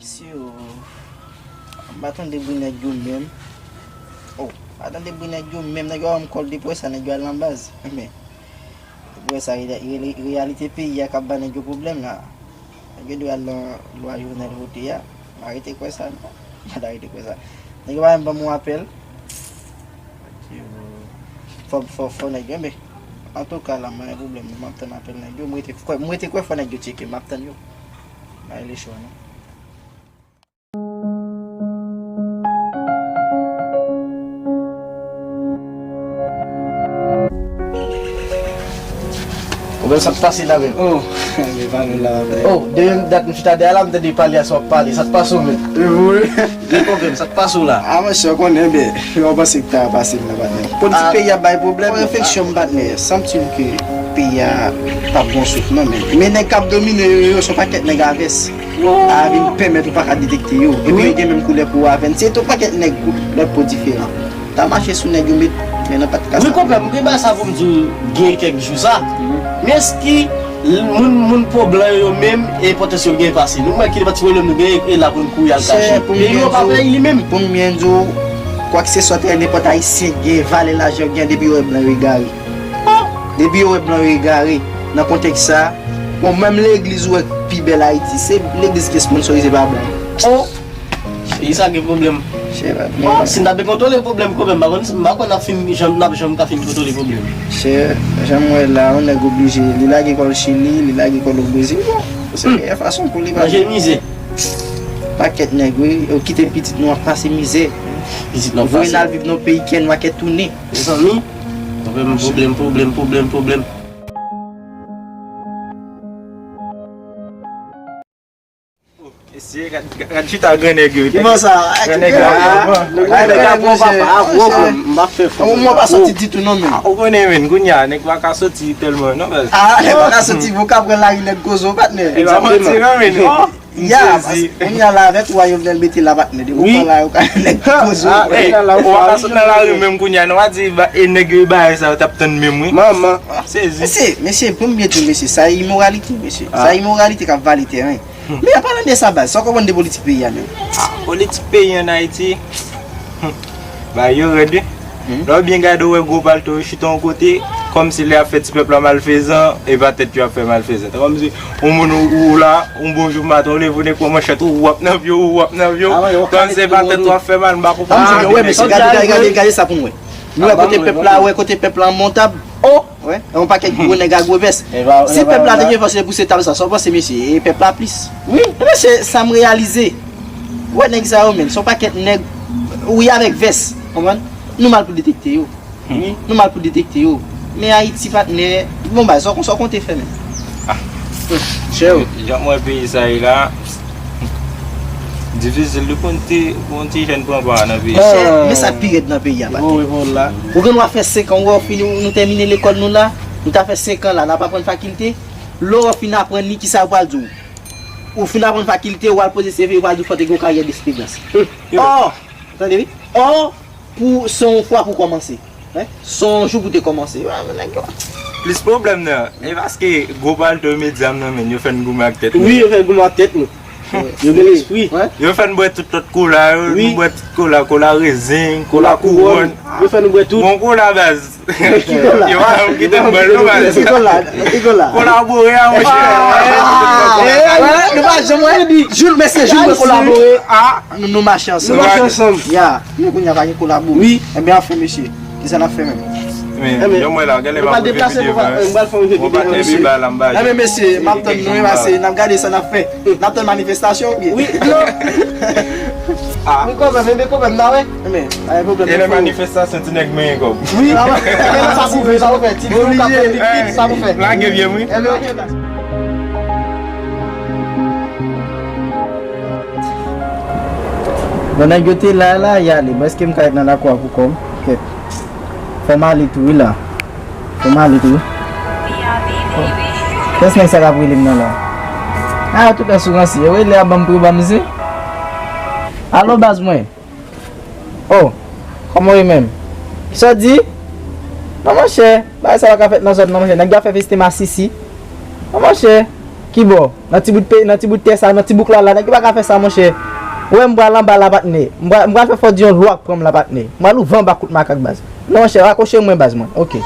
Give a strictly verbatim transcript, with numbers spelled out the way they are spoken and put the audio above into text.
Si yo, m pa tande bri nèg yo menm. Oh, m pa tande bri nèg yo menm. Nèg yo ba m kòl depi wè sa, nèg yo al nan baz. Men, depi wè sa, re-, re-, reyalite peyi a k ap ba nèg yo pwoblèm la. Nèg yo dwe al nan lwa Jovenel vote a. M arete kwè sa, non. M arete kwè sa. Nèg yo pa menm ban m yon apèl. Fò, fò, fò nèg yo, men. Antouka, la, m pa gen pwoblèm, non. M ap tann apèl nèg yo. M rete kwè, m rete kwè fò nèg yo tcheke. M ap tann yo. M pa gen lechwa, non. Ou menm sa k pase la menm? Oh, men pa nou la, men. Oh, depi dat nou chita dèyè la, m tande pale a sa w ap pale. Sa k pase w menm? E vre? Gen pwoblèm, sa k pase w la? Ah, monchè, w konnen, men, w panse ki ta pase m la, patnè. Politik peyi a bay pwoblèm. Refleksyon m, patnè. Sanble ke peyi a p ap gon souf, non, men. Men nèg k ap domine yo, yo, se yon pakèt nèg a vès. A vin pèmèt ou pa ka detekte yo. Epi yo gen menm koulè po avè n. Se yon pakèt nèg koulè po diferan. Ta mache sou nèg yo met men nan pat kasa. Wi, konpè, m gen bagay sa pou m di w gen kèk jou sa. Men èske moun, moun po blan yo menm, e enpòtans yo gen pase nou? Mwen ki pa ti pwoblèm nou gen, e la pou n kouri al kache. Peyi yo pa peyi li menm. Pou m byen di w, kwakseswa te nenpòt ayisyen gen valè lajan yo gen depi yo wè blan yo egare. Depi yo wè blan yo egare, nan kontèks sa, bon, menm legliz ou wè k pi bèl Ayiti, se legliz ki esponsorize pa blan. Oh! Peyi sa gen pwoblèm. Chè, pa gen. Oh, si n ta byen kontwole pwoblèm kanmenm, m pa konn, m pa konn n ap fin, jan, n ap janm ka fin kontwole pwoblèm. Chè, jan m wè la, yon nèg oblije, li lage kò l Chili, li lage kò l o Brezil, bon, se meyè fason pou li pase. Manje mizè. Pakèt nèg, wi, yo kite pitit nou ap pase mizè. Pitit nou ap pase. Voye n al viv nan peyi kè nwa kè tounen. Mezanmi, pwoblèm, pwoblèm, pwoblèm, pwoblèm, pwoblèm. Mesye, gad, gad, gad chita gran nèg yo. Ki bon sa? Gran nèg yo. Ay, nèg la pran papa, a gwo kou, m pa fè fò. Mwen pa soti ditou non, men. Ou konnen, men, kounye a, nèg pa ka soti tèlman, non, baz. Ah, nèg pa ka soti, vokab pran lari, nèg kozo, patnè. E pa manti, non, men. Ya, paske kounye a la avèk ou a Jovenel mete la patnè, depi ou pran la yo ka nèg kozo. Ou pa ka sot nan lari menm kounye a, non, pa di e nèg yo bagay sa yo t ap tann menm, wi. Manman. Sezi. Mesye, mesye, pou m byen di w, mesye, sa e imoralite, mesye. Sa e imoralite k ap vale tèren. Men an palan de sa, baz, sa w konprann de politik peyi a menm? Politik peyi ann Ayiti. Bagay yo rèd, wi. Lè w byen gade, w wè gwo palto yo chita yon kote, kòmsi lè y ap fè ti pèp la malfezan, e pa tèt yo ap fè malfezan. Se kòmsi yon moun ou, ou la, yon bon jou maten, w leve, w nek pran manchèt, ou w ap nan vye w, ou w ap nan vye w. Kòmsi se pa tèt ou ap fè mal, m pa konprann sa. Wè, mesye, gade, gade, gade, gade sa pou m wè. Nou wè kote pèp la, wè kote pèp la montab. Oh! Wè, yon pakèt gwo nèg a gwo vès. Si pèp la te gen fòs pou se tab sa, sa w panse, mesye? E pèp la plis. Wi, mesye, sa m reyalize. Wè nèg sa yo menm, se yon pakèt nèg, wi, avèk vès, konprann? Nou mal pou detekte yo. Wi, nou mal pou detekte yo. Men Ayiti, patnè, bon, baz, sa w kon-, sa w konte fè menm? Ah. Chè o. Jan m wè peyi sa ye la, difisil li pou yon ti, pou yon ti jèn pran pa nan peyi sa. Men sa k pi rèd nan peyi a, patnè. Ou gen dwa fè senk an, ou wè w fini, nou tèmine lekòl nou la, nou ta fè senk an la, n ap aprann fakilte. Lè w fin aprann li, kisa yo pral di w? Ou fin aprann fakilte, ou al poze C V, yo pral di w fò te gen yon karyè de esperyans. Oh! Tande wi. Oh! Pou se yon fwa pou kòmanse. Wi. Se yon jou pou te kòmanse. Wi, men nèg yo. Plis pwoblèm nan, e paske gwo palto yo met zam nan men n, yo fè n goumen ak tèt nou. Wi, yo fè n goumen ak tèt nou. Yo gen lespri. Yo fè n bwè tout lòt kola yo, nou bwè tout kola, kola rezen, kola kouwòn. Yo fè nou bwè tout. Bon kola baz. Ki kola? Yo pa janm kite m bwè l non baz. Ki kola? Ki kola? Kolabore a monchè. Nou pa janm wè. Joul, mesye, Joul mwen kolabore. Nou, nou mache ansanm. Nou mache ansanm. Ya, men kounye a pa gen kolabo. Wi. Enben, anfen, mesye, kisa n ap fè menm? Men, yo mwen la, gade m ap rive pi devan. Bon, patnè, pi ba la, m ba. Enben, mesye, m ap tann nou, pase, n ap gade sa n ap fè. N ap tann manifestasyon, oubyen? Wi, non. Ah. Wi, kanmenm, enben, kanmenm, n a wè. Enben, pa gen pwoblèm. E lè manifestasyon, ti nèg menyen kòb. Wi. Sa pou fè, sa pou fè. Ti nou ka fè, sa pou fè. Lage byen, wi. Enben, ok. Bon, nèg yo te la, la, y ale. Bon, èske m ka ret nan lakou a pou kò m? Kèt. Fò m ale tou, wi, la. Fò m ale tou, wi. Kès nèg sa k ap rele m nan la? Ah, tout lè sou ranse. Yo rele a ban m pou yo ban m zen. Alo, baz mwen. Oh, kòman w ye menm? Kisa w di? Non, monchè, bagay sa pa ka fèt nan zòn nan, monchè. Nèg yo ap fè feste masisi. Non, monchè. Ki bò? Nan ti bout peyi, nan ti bout tè sa, nan ti bouk la la, nèg yo pa ka fè sa, monchè. Ou wè m pral anba la, patnè. M pral, m pral fè Fòdiyon lwa k pran m la, patnè. M pral ouvè anba kout makak, baz. Non, monchè, rakwoche mwen, baz mwen. Ok.